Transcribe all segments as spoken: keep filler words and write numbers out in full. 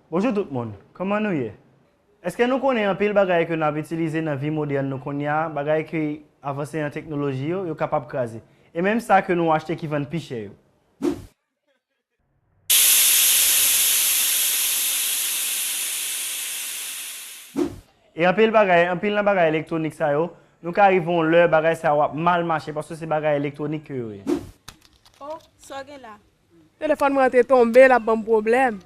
Bonjou tout moun, kòman nou ye? Èske nou konnen anpil bagay ke n ap itilize nan vi modèn nou kounye a, bagay ki avanse nan teknoloji yo, yo kapab kraze? E menm sa ke nou achte ki vann pi chè yo. E anpil bagay, anpil nan bagay elektwonik sa yo, nou ka rive yon lè bagay sa yo ap mal mache paske se bagay elektwonik ke yo ye. Oh, sa w gen la? Telefòn mwen an te tonbe, l ap ban m pwoblèm.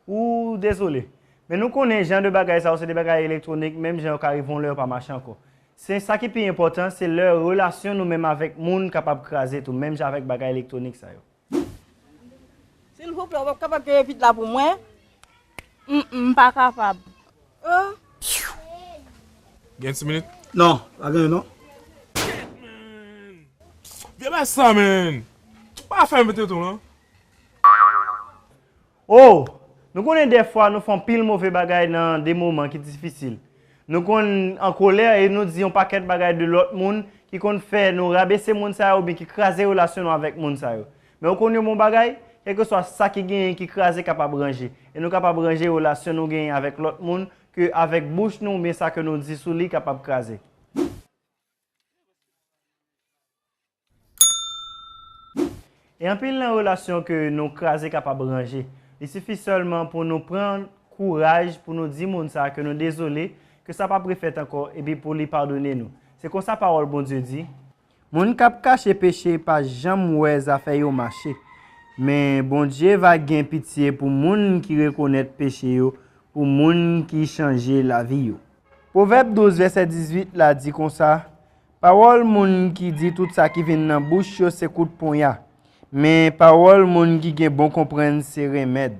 Ooh, dezole. Men nou konnen jan de bagay sa yo se de bagay elektwonik, menm jan yo ka rive yon lè yo pa mache ankò. Se sa ki pi enpòtan, se lè relasyon nou menm avèk moun kapab kraze tou, menm jan avèk bagay elektwonik sa yo. Silvouplè, w p ap kapab kenbe pit la pou mwen? M, m pa kapab. Oh. Gen ti minit? Non, pa gen non. Vye bèl sa, man! Pa fè m pete tou, non? Oh! Nou konnen dèfwa nou fè anpil move bagay nan de moman ki difisil. Nou konn an kolè e nou di yon pakèt bagay de lòt moun ki konn fè nou rabese moun sa yo oubyen ki kraze relasyon nou avèk moun sa yo. Men ou konn yon bon bagay? Kèlkeswa sa ki genyen ki kraze kapab ranje. E nou kapab ranje relasyon nou genyen avèk lòt moun ke avèk bouch nou oubyen sa ke nou di sou li kapab kraze. E anpil nan relasyon ke nou kraze kapab ranje. Li sifi sèlman pou nou pran kouraj pou nou di moun sa ke nou dezole, ke sa p ap refèt ankò, epi pou li padone nou. Se konsa pawòl Bondye di. Moun k ap kache peche pa janm wè zafè yo mache. Men Bondye va gen pitye pou moun ki rekonèt peche yo, pou moun ki chanje lavi yo. Pwovèb douz vèsè dizuit la di konsa, Pawòl moun ki di tout sa ki vin nan bouch yo se kout ponya, men pawòl moun ki gen bon konprann se renmèd.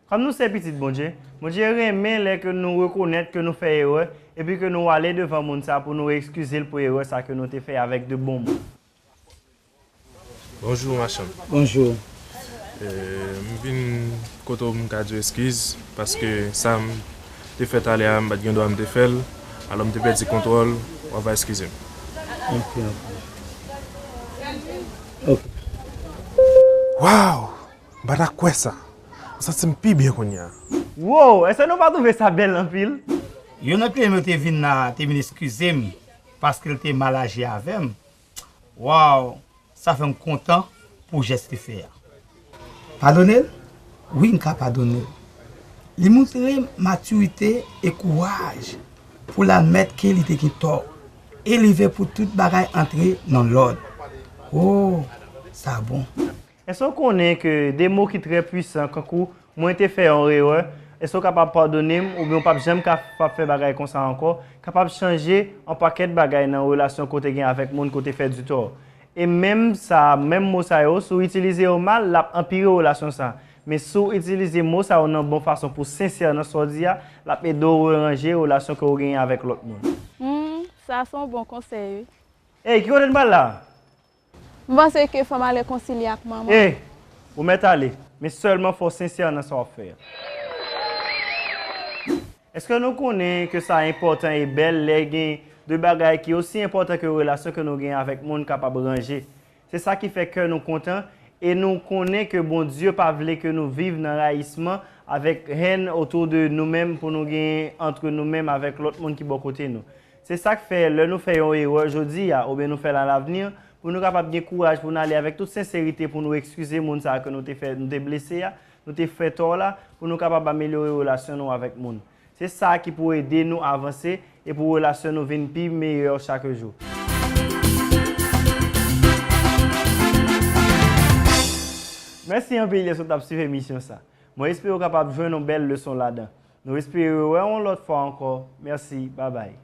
Kòm nou se pitit Bondye, Bondye renmen lè ke nou rekonèt ke nou fè erè, epi ke nou ale devan moun sa pou nou eskize l pou erè sa ke nou te fè avèk de bon moun. Bonjou machann. Bonjou. M vin kote w m ka di w eskiz paske sa m te fè talè a m pa t gen dwa m te fè l. Alò m te pèdi kontwòl, w ava eskize m. Ok, ok. Ok. Waw! M pa ta kwè sa. M santi m pi byen kounye a. Wow! Èske nou pa twouve sa bèl anpil? Youn nan kliyan m yo te vin la te vin eskize m paske l te mal aji avè m. Waw, sa fè m kontan pou jès li fè a. Padone l? Wi, m ka padone l. Li montre matirite e kouraj pou l admèt ke li te gen tò e li vle pou tout bagay antre nan lòd. Oh, sa bon. Èske w konnen ke de mo ki trè pwisan, kankou Mwen te fè yon erè, èske w kapab padone m oubyen w p ap janm kapab fè bagay konsa ankò, kapab chanje yon pakèt bagay nan relasyon ke w te gen avèk moun ke w te fè ditò. E menm sa, menm mo sa yo, si w itilize yo mal, l ap anpire relasyon sa. Men si w itilize mo sa yo nan bon fason pou w sensè nan sa w di a, l ap ede w reranje relasyon ke w genyen avèk lòt moun. Hmm, sa se yon bon konsèy, wi. Ey, ki kote n pral la? M panse ke fò m al rekonsilye ak manman. Ey, ou mèt ale, men sèlman fò w sensè nan sa w ap fè a. Èske nou konnen ke sa enpòtan e bèl lè gen de bagay ki osi enpòtan ke relasyon ke nou gen avèk moun kapab ranje? Se sa ki fè kè nou kontan e nou konnen ke Bondye pa vle ke nou viv nan rayisman avèk hèn otou de nou menm pou nou genyen antre nou menm avèk lòt moun ki bò kote nou. Se sa k fè lè nou fè yon erè jodi a oubyen nou fè l alavni, pou nou kapab gen kouraj pou n ale avèk tout senserite pou nou eskize moun sa a ke nou te fè, nou te blese a, nou te fè tò la, pou nou kapab amelyore relasyon nou avèk moun. Se sa ki pou ede nou avanse e pou relasyon nou vin pi meyè chak jou. Mèsi anpil dèske w t ap swiv emisyon sa. Mwen espere w kapab jwenn yon bèl leson ladan. Nou espere wè w yon lòt fwa ankò. Mèsi, babay.